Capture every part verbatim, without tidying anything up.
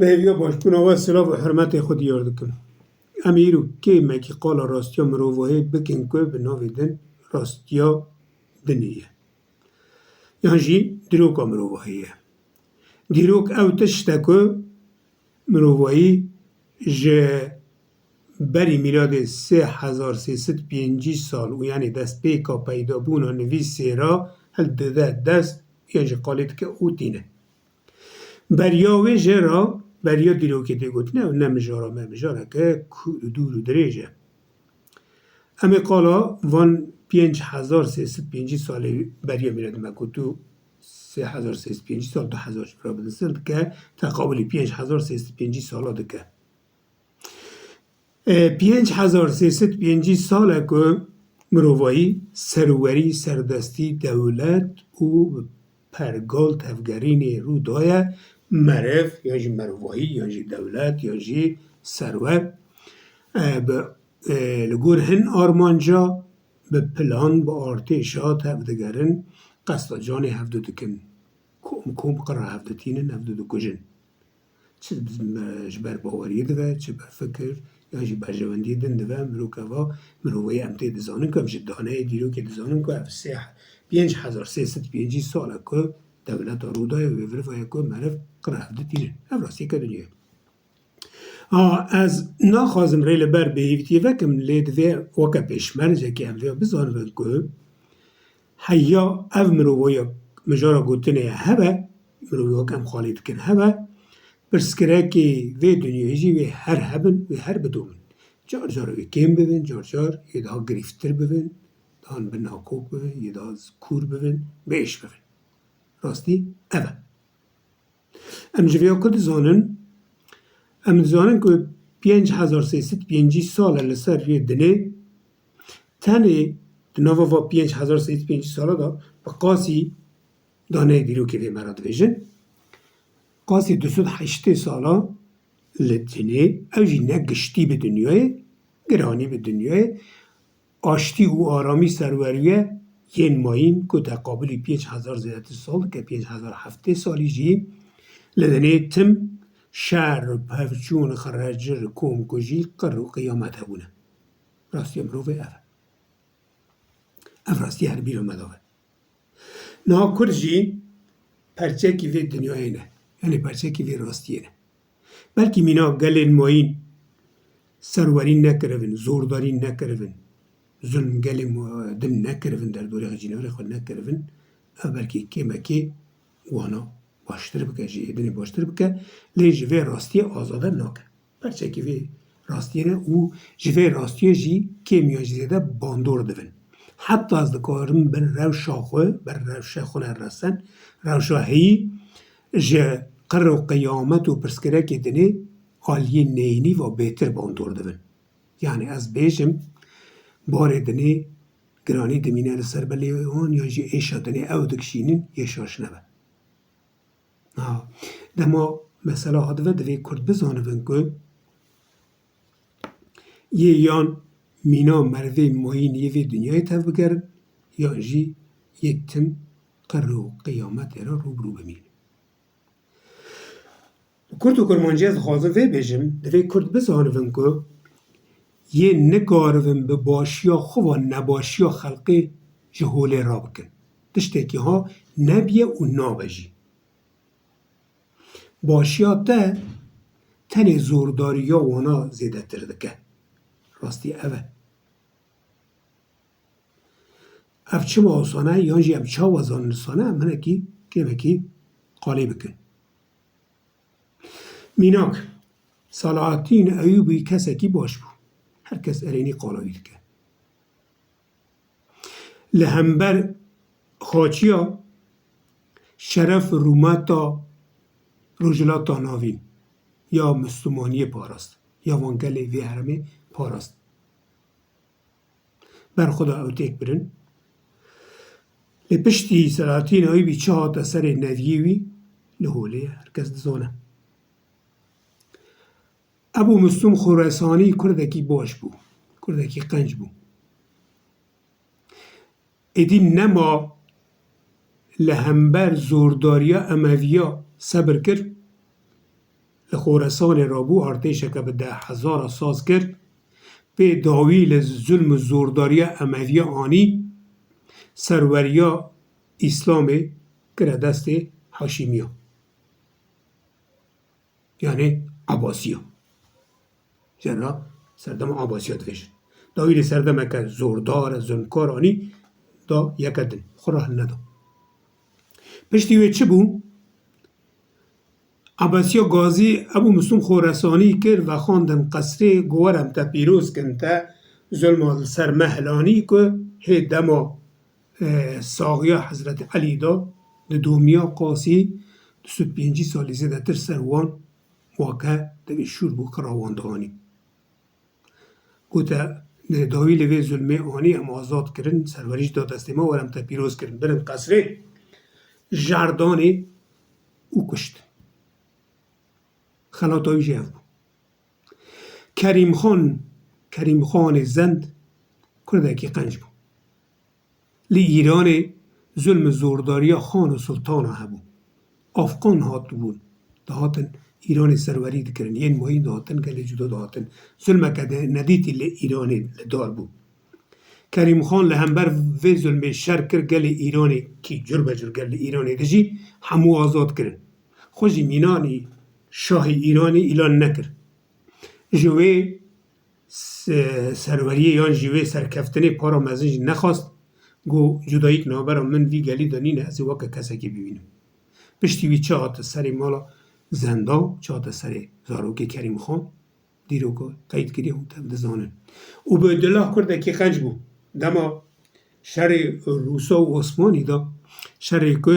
Hêviya başbûna we, silav û hurmetê xwe diyar dikim. Em ê îro kêmekî qala rastiya mirovahiyê bikin ku bi navê din rastiya dinê ye. Yan jî dîroka mirovahiyê ye. Dîrok ew tişt e ku mirovahî ji berî mîladê sê hezar sê sed pêncî sal û, yanî, destpêka peydabûna nivîsê re hildide dest, yan jî qalê dike û tîne. Beriya wê jê re, beriya dîrokê tê gotin, ew ne mijara me, mijareke kûr û dûr û dirêj e. Em ê qala van pênc hezar sê sed pêncî salê beriya mîladê me, ku tu sê hezar sê sed pêncî sal, du hezar ji bira bidin ser dike, teqawilî pênc hezar sê sed pêncî sala dike. E, pênc hezar sê sed pêncî sal e ku mirovahî serwerî, serdestî, dewlet û pergal tevgerînê rû daye, meriv, yan jî merivahî, yan jî dewlet, yan jî serwer, e, bi, e, li gor hin armanca, bi plan, bi artêşa tevdigerin, qesta canê hevdu dikin. Kom kom qira hevditînin, hevdu dikujin. Çi ji ber baweriyê dibe, çi ber fikir, yan jî berjewendiyê din dibe, mirokeva, mirovê em tê dizanin ku em ji daneyê dîrokê dizanin ku ev sê, pênc hezar sê sed pêncî sal e ku dewleta rû daye û vê virivaye ku meriv qira hevditînin. Ev rastiyeke dinyayê. Ha, ez naxwazim rê li ber bêhîvtiyê vekim, lê divê weke pêşmercekê em vê bizanibin ku heya ev mirovaya mijara gotinê hebe, mirovê wek em xalê dikin hebe, pirsgirêkê vê dinyayê jî wê her hebin, wê her bidomin. Car car wê kêm bibin, car car yê daha girîftir bibin, daha bi nakok bibin, yê daha kûr bibin, biêş bibin. Rastî ev e. Em ji vêya ku dizanin, em dizanin ku pênc hezar sê sed pêncî sal e li ser rê dinê, tenê di nava va pênc hezar sê sed pêncî sala de bi qasî daneyê dîrokê vê me re dibêjin. Qasî du sed heştê sala li dinê, ew jî ne giştî bi dinyayê, giranî bi dinyayê, aştî û aramî serweriye yên mayîn ku teqabilî pênc hezar zêdetir sal dike, pênc hezar heftê salî jî li dinê tim şer, pevçûn, xirrecir, komkujî, qir û qiyamet hebûne. Rastiya mirovê ev e. Ev rastiya her bîra me de be. Niha Kurd jî perçekî vê dinyayê ne. Yanî perçekî vê rastiyê ne. Belkî mîna gelên mayîn serwerî nekiribin, zordarî nekiribin, zulm gelê ma-, din nekiribin, derdorê xwe, cîneverê xwe nekiribin, ev belkî kêmekê wana baştir bike, ji êdinê baştir bike, lê ji vê rastiyê azade nake. Perçekî vê rastiyê ne û ji vê rastiyê jî kêm yan jî zêde bandor dibin. Heta ez dikarim bin rewşa xwe, ber rewşa xwe ne resen, rewşa heyî ji qir û qiyamet û pirsgirêkê dinê aliyê neyînî ve bêtir bandor dibin. Yanî ez bêjim, barê dinê giranî dimîne li ser belê wan, yan jî êşa dinê ew dikişînin, yê şaş nebe. Ha, dema mesela hadive divê Kurd bizanibin ku yê yan mîna merivê mayîn yê vê dinyayê tevbigerin, yan jî yê tim qir û qiyametê re rû bi rû bimînin. Kurd û Kurmancî ez dixwazim vê bêjim, divê Kurd bizanibin ku yê nikaribin bi başiya xwe ve nebaşiya xelkê ji holê rabikin. Tiştekî ha nebiye û nabe jî. Başiya te tenê zordariya wana zêdetir dike. Rastî ev e. Ev çima wisa ne, yan jî em çawa zanin wisa ne, em hinekî kêmekî qalê bikin. Mînak, Selahattîn Eyûbî kesekî baş bû. Her kes erênî qala wî dike. Li hember xaçiya şeref û rûmeta Rojhilata Navîn ya Mislimaniyê parast, ya van gelê vê herêmê parast. Ber xwe da ew têk birin. Lê piştî Selahattîn Eyûbî çi hate serê neviyê wî, li holê ye, her kes dizane. Ebû Mislûm Xoresanî kurdekî baş bû, kurdekî qenc bû. Êdî nema li hember zordariya Emeviya sebir kir, Li Xoresanê rabû artêşeke bi deh hezara saz kir, pê dawî li zulm û zordariya Emeviya anî, serweriya Îslamê kire destê Haşîmiya. Yanî Ebasiya. Jera serdema Ebasiya dibêjin. Dawî li serdemeke zordar e, zulmkar anî da yeke din. Xwe re hilneda. Piştî wê çi bû? Ebasiya Gazî Ebû Mislûm Xoresanî kir, vexandin qesrê, got, were em te pîroz kin, te zulma li ser me hilanî ku hê dema, e, saxiya Hezretî Elî de di domiya qasî du sed pêncî salî zêdetir ser wan wake devê şûr bû, qira wan dianî. Gote, dawî li vê zulmê anî, em azad kirin, serwerî jî da destê me, were em te pîroz kirin, birin qesrê, jar danê û kuşt. Xelata wî jî ev bû. Kerîmxan, Kerîmxanê Zend kurdekî qenc bû. Li Îranê zulm û zordariya xan û sultana hebû. Afxan hatibûn, dihatin Îranê serwerî dikirin, yên mayîn dihatin gelê cuda dihatin. Zulmeke de nedîtî li Îranê li dar bû. Kerîmxan li hember vê zulmê şer kir, gelê Îranê kî cur be cur gelê Îranê dijî hemû azad kirin. Xwe jî mînanî şahê Îranê îlan nekir. Ji wê se-, serweriyê yan jî wê serkeftinê para mezin jî nexwast. Got, cudayîk navbera min vî gelî de nîne, ez ê weke kesekî bibînim. Piştî wî çi hate serê mala Zendan, çi hate serê zarokê Kerîmxan, dîroka qeyd kiriye hûn tev dizanin. Ubeydullah kurdekî qenc bû. Dema şerê Rûsa û Osmanî de, şerê ku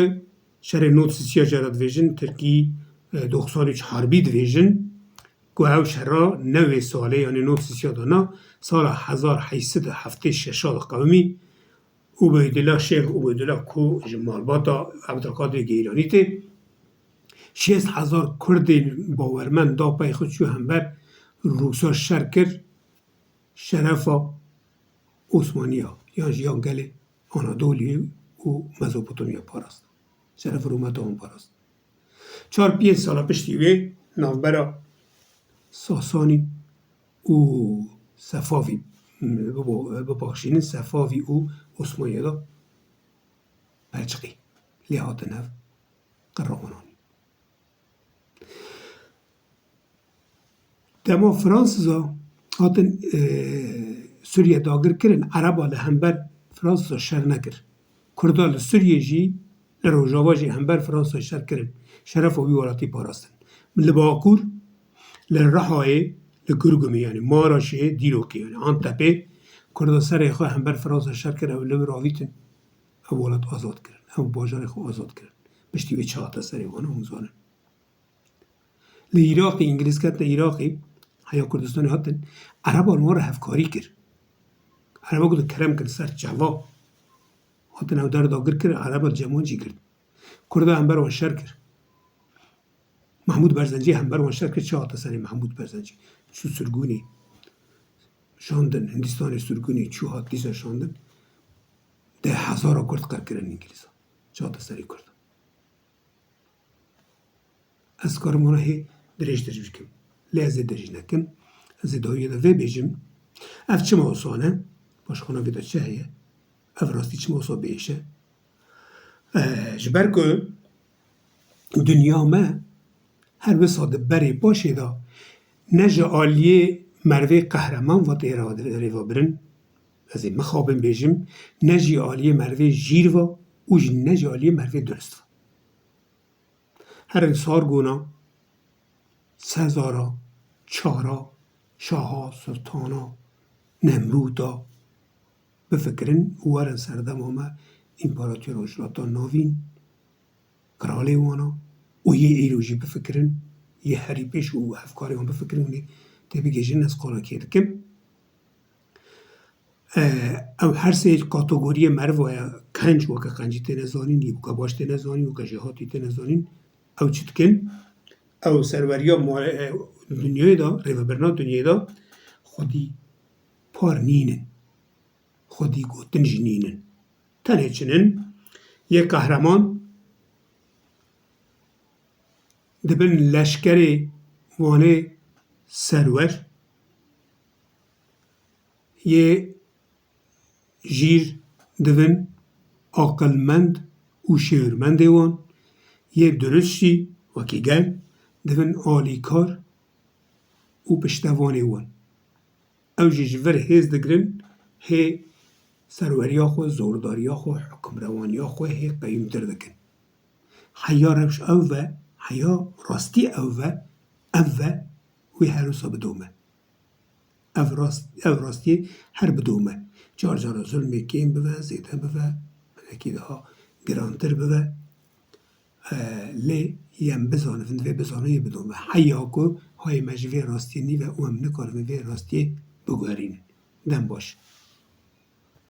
şerê nod sisiya cara dibêjin, tirkî, e, doksan üç harbî dibêjin, ku ew şera ne wê salê, yanî nod sisiya de na, sala hezar heyt sed û heftê şeşa de qewimî. Ubeydullah, Şêx Ubeydullah ku ji malbata Ebdulqadirê Geylânî tê, şêst hezar kurdên bawermend da pey xwe, çû hember Rûsa şer kir, şerefa Osmaniya yan jî ya gelê Anadoliyê û Mezopotamya parast. Şerefa rûmeta wan parast. Çar pênc sala piştî wê navbera Sasanî û Sefavî, bibo-, bibexşînin, Sefavî û Osmaniya de belçiqî lê hatin hev qirra wan anî. Dema Fransiza hatin, e, Sûriye dagir kirin, Ereba li hember Fransiza şer nekir. Kurda li Sûriye jî, li Rojava jî hember Fransa şer kirin. Şerefa wî welatî parastin. Li Bakur, li Rihayê, li Gurgumê, yanî Maraşê, dîrokê, yanî Antepê, Kurda serê xwe hember Fransa şer kir, ew li vir avîtin, ew welat azad kirin, ew bajarê xwe azad kirin. Piştî wê çi hate serê wan, hûn zanin. Li Iraqê, Îngilîz ketine Iraqê, heya Kurdistanê hatin, Ereban wan re hevkarî kir. Ereba gotin, kerem kin ser çava. Hatin ew der dagir kir, Ereba li cem wan cî girt. Kurda hember wan şer kir. Mehmûd Berzencî hember wan şer kir, çi hate serê Mehmûd Berzencî? Çû sirgûnê şandin, Hindistanê sirgûnê çû hat dîsa şandin. Deh hezara Kurd qir kirin Îngilîzan. Çi hate serê Kurdan? Ez karim wana hê dirêj dirêj bikim. Lê ez ê dirêj nekim. Ez ê dawiyê de vê bêjim. Ev çima wisa ne? Paşxana vê de çi heye? Ev rastî çima wisa biêş e? Eh, ji ber ku dinya me her wisa di berê paşê de ne ji aliyê mervê qehreman ve tê rêva birin, ez ê mixabin bêjim, ne jî aliyê mervê jîr ve û jî ne jî aliyê mervê durist ve. Herin Sargona, Sezara, Çara, Şaha, Sultana, Nemrûda bifikirin û werin serdema me, împarator Rojhilata Navîn, kralê wana û yê îro jî bifikirin, yê herî pêş û hevkarê wan bifikirin, hûn ê têbigihîjin ez qala kê dikim. E, ew her sê kategoriyê meriv waya, qenc weke qencî têne zanîn, yê weke baş têne zanîn, weke jêhatî têne zanîn, ew çi dikin? Ew serweriya ma-, e, dinyayê de, rêvebirina dinyayê de xwedî par nînin. Xwedî gotin jî nînin. Tenê çi nin? Yê qehreman di bin leşkerê Wanê serwer yê jîr divin aqilmend û şêwirmendê wan, yê durist jî wekî gel divin alîkar û piştevanê wan. Ew jî ji vir hêz digirin, hê serweriya xwe, zordariya xwe, hukimrewaniya xwe hê qeyûmtir dikin. Heya rewş ew ve, heya rastî ew ve, ev ve wê her wisa bidome. Ev rast, ev rastiyê her bidome. Car cara zulmê kêm bibe, zêde bibe, hinekî daha girantir bibe. E, lê yem bizanibin, divê bizanibin yê bidome. Heya ku hayê me ji vê rastiyê nîve û em nikarin vê rastiyê biguherînin. Dem baş.